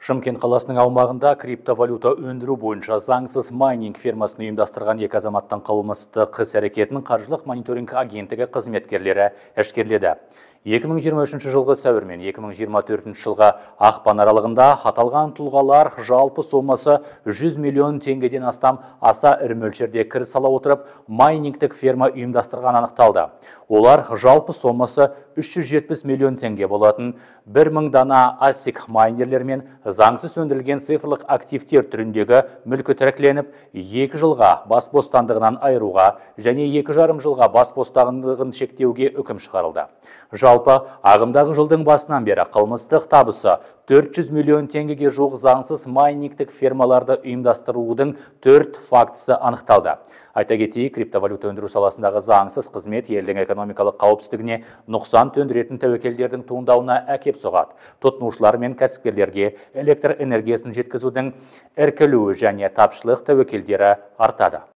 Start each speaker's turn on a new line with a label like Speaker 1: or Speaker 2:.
Speaker 1: Шымкент қаласының аумағында криптовалюта өндіру бойынша заңсыз майнинг фермасын ұйымдастырған екі азаматтың қылмыстық іс-әрекетін қаржылық мониторинг агенттігі қызметкерлері әшкереледі. 2023 жылғы сәуір мен 2024 жылғы ақпан аралығында аталған тұлғалар жалпы сомасы 100 миллион теңгеден астам аса ірі мөлшерде кіріс ала отырып, майнингтік ферма ұйымдастырған анықталды. Олар жалпы сомасы 370 миллион теңге болатын 1000 дана ASIC майнерлер мен заңсыз өндірілген цифрлық активтер түріндегі мүлкі тәркіленіп, 2 жылға бас бостандығынан айыруға және 2,5 жылға бас бостандығын шектеуге үкім шығарылды. Жалпы, ағымдағы жылдың басынан бері қылмыстық табысы 400 миллион теңгеге жуық заңсыз майнингтік фермаларды ұйымдастырудың 4 фактісі анықталды. Айта кетейік, криптовалюта өндіру саласындағы заңсыз қызмет елдің экономикалық қауіпсіздігіне нұқсан төндіретін тәуекелдердің туындауына әкеп соғады. Тұтынушылар мен кәсіпкерлерге электр энергиясын жеткізудің іркілуі және тапшылық тәуекелдері артады.